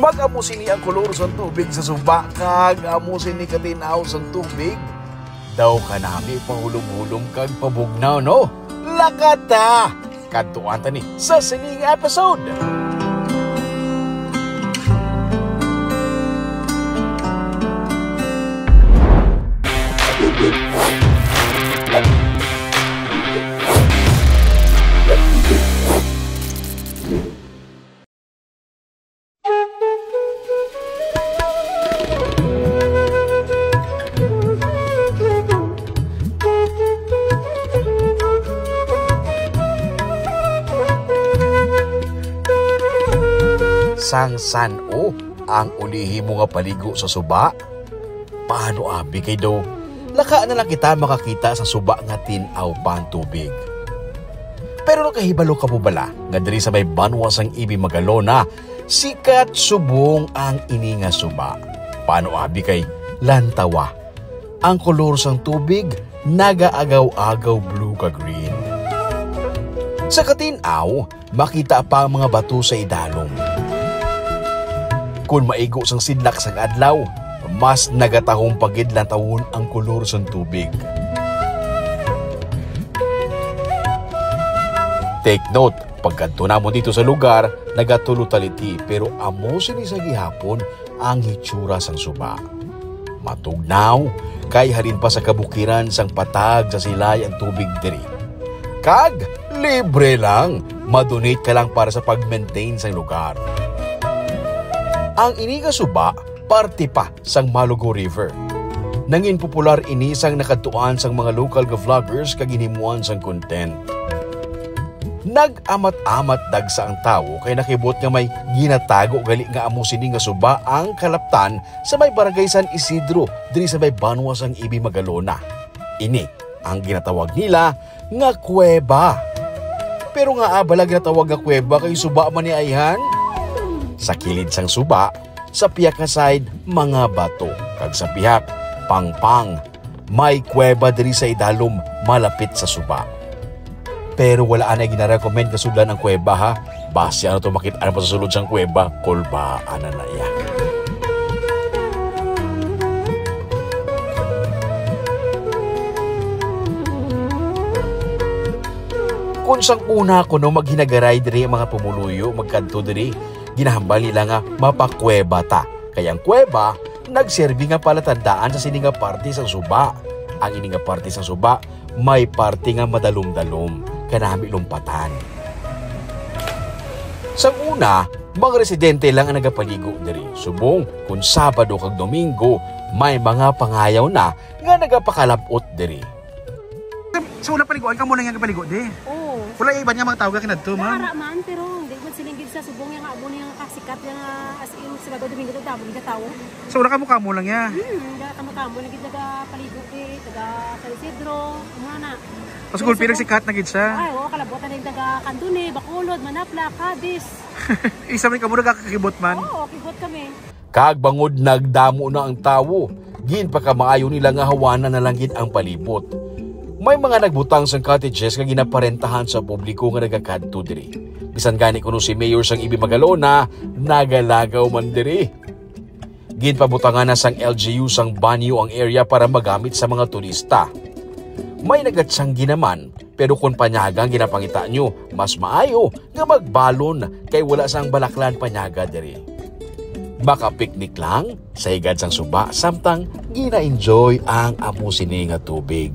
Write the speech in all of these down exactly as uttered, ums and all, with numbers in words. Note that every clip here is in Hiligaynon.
Mag-amo sini ang kolor sang tubig sa suba, kag amo sini katin-aw sang tubig. Daw kanami pahulom-hulom kag pabugnaw, no? Lakata! Kadtuan ta ni sa sining episode. Sang san-o ang ulihi mo nga paligo sa suba? Paano abi kay do? Laka na lang kita makakita sa suba nga tin-aw pa ang tubig. Pero nakahibalo ka mo bala nga diri sa may banwa sang Ibi Magalona, sikat subong ang ini nga suba? Paano abi kay lantawa, ang kolor sang tubig nagaagaw-agaw blue kag green. Sa katin-aw, makita pa ang mga bato sa idalom. Kon maigo sang sidlak sang adlaw, mas nagatahom pa gid lantawon ang kolor sang tubig. Take note, pagkadto namon dito sa lugar, nagatulo ta liti, pero amo sini sa gihapon ang hitsura sang suba. Matugnaw, kay halin pa sa kabukiran sang patag sa silay ang tubig diri. Kag libre lang, madonate ka lang para sa pag-maintain sang lugar. Ang ini nga suba, parte pa sang Malugo River. Nangin popular ini sang nakadtuan sang mga local nga vloggers kag ginhimuan sang content. Nag-amat-amat dagsa ang tawo kay nakibot nga may ginatago gali nga amo sini nga suba ang kalaptan sa may barangay San Isidro, diri sa may banwa sang Ibi Magalona. Ini ang ginatawag nila nga kuweba. Pero ngaa bala ginatawag nga kuweba kay suba man ni ayhan? Sa kilid sang suba, sa pihak nga side, mga bato, kag sa pihak, pangpang. May kuweba diri sa idalom, malapit sa suba. Pero wala anay ginarecommend nga sudlan ang kuweba, ha. Basi ano to makit-an pa sa sulod sang kuweba, kulbaan na iya. Kun sang una kuno maghinagaray diri ang mga pumuluyo, magkadto diri, ginahambal nila nga mapakuweba ta. Kay ang kuweba nagserbi nga palatandaan sa sini nga parte sang suba. Ang ini nga parte sang suba may parte nga madalom-dalom, kanami lumpatan. Sang una, mga residente lang ang nagapaligo diri. Subong, kun Sabado kag Domingo, may mga pangayaw na nga nagapakalab-ot diri. Sa una paliguan, kamo lang yang paligo di? Oo. Wala iban nga mga tao nga kinadto, ma'am? Nara man, pero hindi man siling gid sa subong yang abo niya nga kasikat nga as in, Sabado, Domingo, damo gid nga tao. So, wala kamo kamo lang ya? Hmm, wala kamo kamo, nagid nagapaligo di, taga San Isidro, mga na. Mas gulpi Sa nagsikat na gid siya. Ay, oo, kalabot na din taga Candune, Bacolod, Manapla, Cadiz. Isa man kamo nagakakibot man? Oo, kibot kami. Kag bangod nagdamo na ang tawo, ginpakamaayo nila nga hawanan na lang gid ang palibot. May mga nagbutang sang cottages nga ginaparentahan sa publiko nga nagakadto diri. Bisan gani kuno si Mayor sang Ibi Magalona, nagalagaw man diri. Ginpabutangan na sang L G U sang banyo ang area para magamit sa mga turista. May nagatsanggi naman, pero kon panyaga ang ginapangita nyo, mas maayo nga magbalon kay wala sang balaklan panyaga diri. Makapiknik lang sa higad sang suba samtang gina-enjoy ang amo sini nga tubig.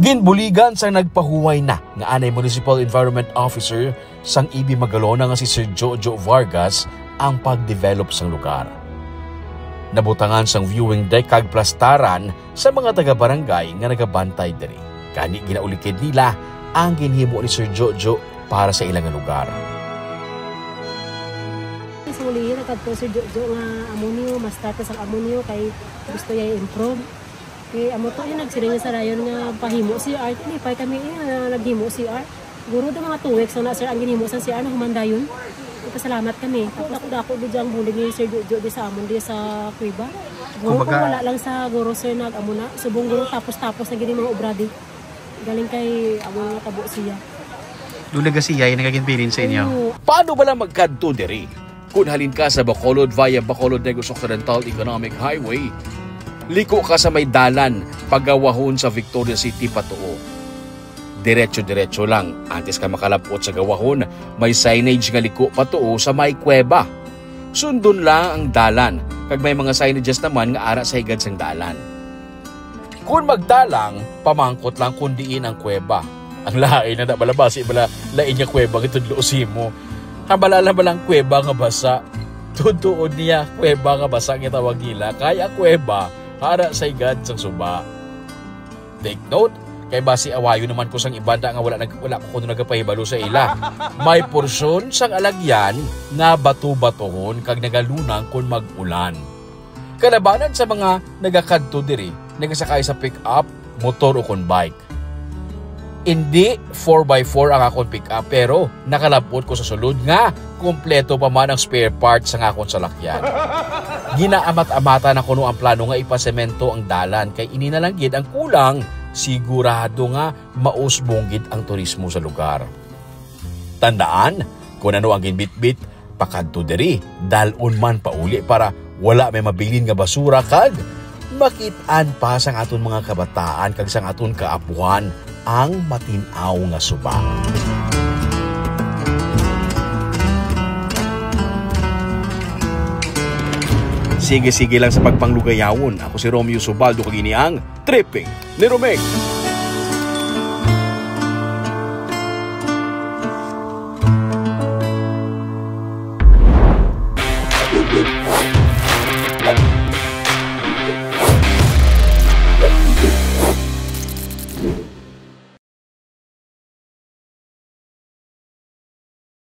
Ginbuligan sang nagpahuway na nga anay Municipal Environment Officer sang E B Magalona nga si Sir Jojo Vargas ang pag-develop sang lugar. Nabutangan sang viewing deck kag plastaran sa mga taga-barangay nga nagabantay diri. Gani ginaulikid nila ang ginhimo ni Sir Jojo para sa ila nga lugar. Sa ulihi, nagkadto si Jojo nga amunyo, mas tatas ang amunyo kay gusto niya i-improve. Kay amo to, eh, nagsiling sa dayon nga pahimo C R. Lipay kami, eh, nga naghimo C R. Guro do mga two weeks na, sir, ang ginhimo sa C R na human dayon. Nagpasalamat kami. Tapos dako-dako gid ang bulig ni Sir Jojo di sa amon, di sa kuweba. Guro, kumbaga, kung wala lang sa guro, sir, nag-amo na. Subong guro, tapos-tapos na gid yung mga obra di. Galing kay amo nga tabo siya. Doon na siya yung nagaginbilin sa inyo. Oo. Paano bala magkadto diri? Kung halin ka sa Bacolod via Bacolod Negros Occidental Economic Highway, liko ka sa may dalan pagawahon sa Victoria City patuo. Diretso-diretso lang. Antes ka makalabot sa gawahon, may signage nga liko patuo sa may kuweba. Sundon lang ang dalan, kag may mga signages naman nga ara sa higad sang dalan. Kun magdalan, pamangkot lang kun diin ang kuweba. Ang lain na, na bala, basi bala lain nga kuweba nga tudlo sa imo. Hambala lang bala ang kuweba nga basa. Tutuod niya, kuweba nga basa ang itawag nila, kay ang kuweba ara sa higad sang suba. Take note, kay basi awayon naman ko sang iban da nga wala nag-, wala ko kuno nagapahibalo sa ila. May porsyon sang alagyan nga bato-batohon kag nagalunang kon mag-ulan. Kalabanan sa mga nagakadto diri, nagasakay sa pick-up, motor o kon bike. Indi four by four ang akon pick-up, pero nakalabot ko sa sulod nga kompleto pa man ang spare parts sa akon salakyan. Ginaamat-amatan na kuno ang plano nga ipasemento ang dalan, kay ini na lang gid ang kulang, sigurado nga mausbong gid ang turismo sa lugar. Tandaan, kung ano ang ginbitbit, pakadto diri, dal-on man pauli para wala may mabilin nga basura kag makit-an pa sang aton mga kabataan kag sang aton kaapuhan ang matin-aw nga suba. Sige-sige lang sa pagpanglugayawon. Ako si Romeo Subaldo kag ini ang Tripping ni Romeo.